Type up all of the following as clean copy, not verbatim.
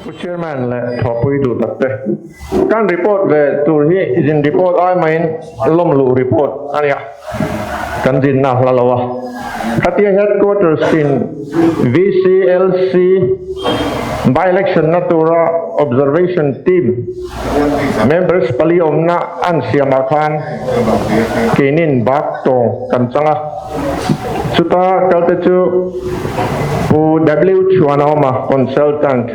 Pu Chairman leh thawhpui duh tak te, kan report ve tur hi zin report ai maiin lawmluh report a nia, kan zinna a hla lo a. Khatia Headquarters in VCLC by-election na tura observation team members pali awmna an siamah khan keinin bak tawng kan chang a. Chuta kalte chu Pu W Chhuanawma, Consultant,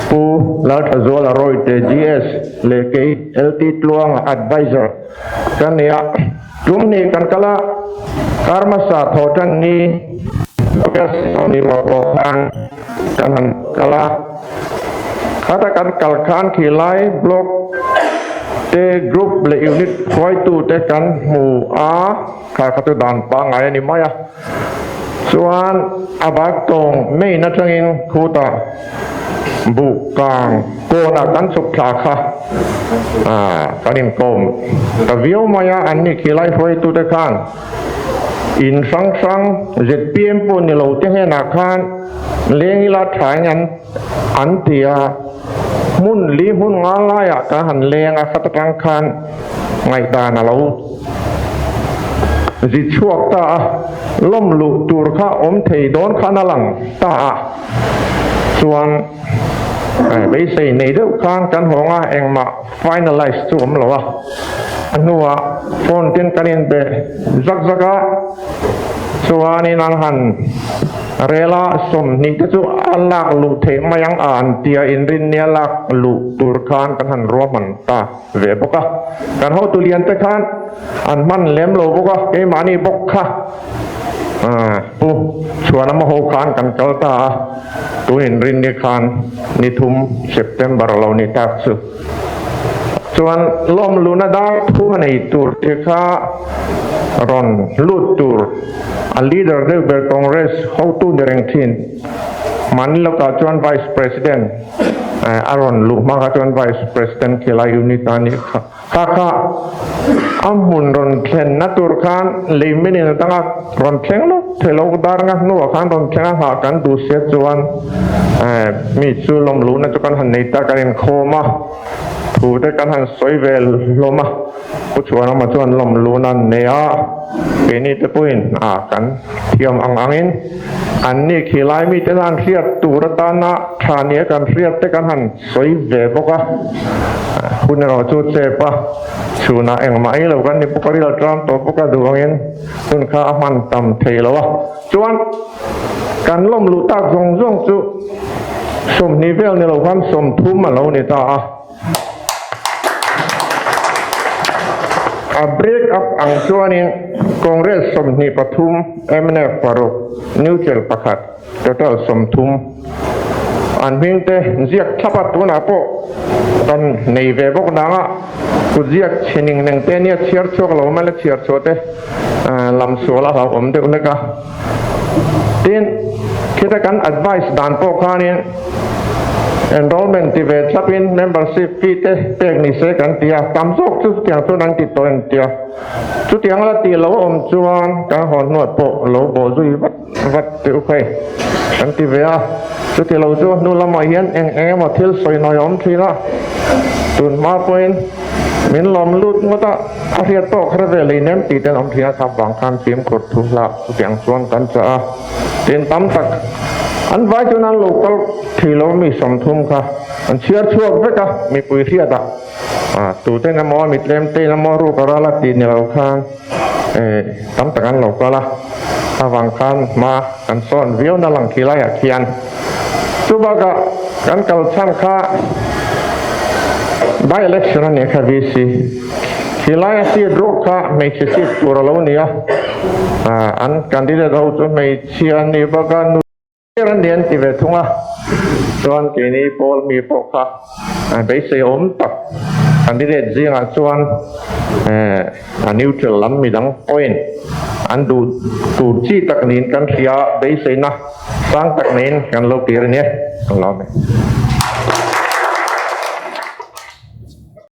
Pu Lalthazuala Royte, GS, leh kei LT Tluanga, Adviser, ka ni a. Tum ni kan kal a, kar hmasa thaw tan ni ni pawh khan kan han kal a. Khata kan kal khan khilai block te group leh unit hruaitute kan hmu a. Kha kha chu dan pangngai a ni mai a, chuan a bak tawng main atangin khutah buh kang kawnah kan chhuk thla kha ah kan inkawm ta viau mai a, an ni khilai hruaitute khan in hrang hrang zpm pawh ni lo te hnenah khan leng ila thain an an ti a, hmun li hmun nga laiah kan han leng a, khata tang khan ngaihdan a lo. Zi chhuak ta a, lawm luh tur kha awm thei dawn khan a lang ta a, chuan beisei nei deuh khan kan hawng a, engmah finalize chu awm lo a, a hnuah phone ten kan inbe zak zak a, chuanin an han rel a, 20 te chu a lak luh theih mai ang a an tia inrinnia lak luh tur khan kan han ruahman ta. Ve bawk a, kan hotu lian te khan an hman lem lo bawk a, keimahni bawk kha Pu Chhuanama ho khan kan kal ta a, tunin rinni khan ni thum September lo ni tak chu chuan lawmluna dar thu a nei tur te kha rawn lut tur a leader deuh ber Congress hotu ni reng thin mahni lawkah chuan Vice President A rawn luh hma kha chuan Vice President khilai unit a nih kha. Kha kha a hmun rawn thlenna tur khan lei minin atanga rawn thleng lawk thei lo dar nga hnuah khan rawn thleng a nghah kan duh sia chuan mi chu lawm luhna chu kan han nei ta kan inkhawm a, thu te kan han sawi ve hlawm a. Pu Chhuanawma chuan lawm luhna an nei a, keini te pawhin a kan thiam ang angin An ni khi lai mite hian hriat tur atana tha nia kan hriat te kan han sawi ve bawk a, hun erawh chu chep a, chhunah engmah ei lo kan ni bawk a, ril tram tawh bawk a duh angin hun kha a hman tam thei lo a, chuan kan lawm luh tak zawng zawng chu 20 vel ni lo khan 30 a lo ni ta a. A break up ang chuanin Congress 23, mnf paruk, neutral pakhat, total 30 an hming te ziak thlap a, tunah pawh kan nei ve bawk nang a, kut ziak chhe ning neng te nia chhiar chhuak lo mai la chhiar chhuah te lam sual a hlauhawm deuh hlek a. Tin, khita kan advice dan pawh khanin enrollment ti ve thlapin membership fee te pek ni se kan ti a, tam zawk chu chutiang chuan an ti tawh em tia. Chutiang la tih lo awm chuan kan hawn hnuah pawh lo bawh zui vat vat teh u phei kan ti ve a. Chuti lo chu hnu lamah hian eng eng emaw thil sawi nawi a awm thin a, tun hma pawhin min lawm lut ngawt a, a hriat tawk kha ve lei nem tih ten awm thin a, thap vang khan fimkhur thu hlah chutiang chuan kan chah a, tin tam tak an vai chuan an lo kal thei lo mi 30 kha an chhiar chhuak vek a, mipui hriat ah tuten emaw mi tlem te in emaw ruk a ral a tih ni lo khan tam tak an lo kal a, avang khan hma kan sawn viau na lang khi laiah khian chu bakah kan kal chhan kha by election a nih kha VC khi laia seat ruak kha hmeichhe seat tur a lo ni a, an candidate ho chu hmeichhia an nih baka nu ber an ni an ti ve thung a, chuan keini pawl mi pawh kha beisei awm tak candidate zingah chuan a neutral lam midang pawhin an duh tur chi tak niin kan hria a, beiseina sang tak neiin kan lo tir a nia, ka lawm e.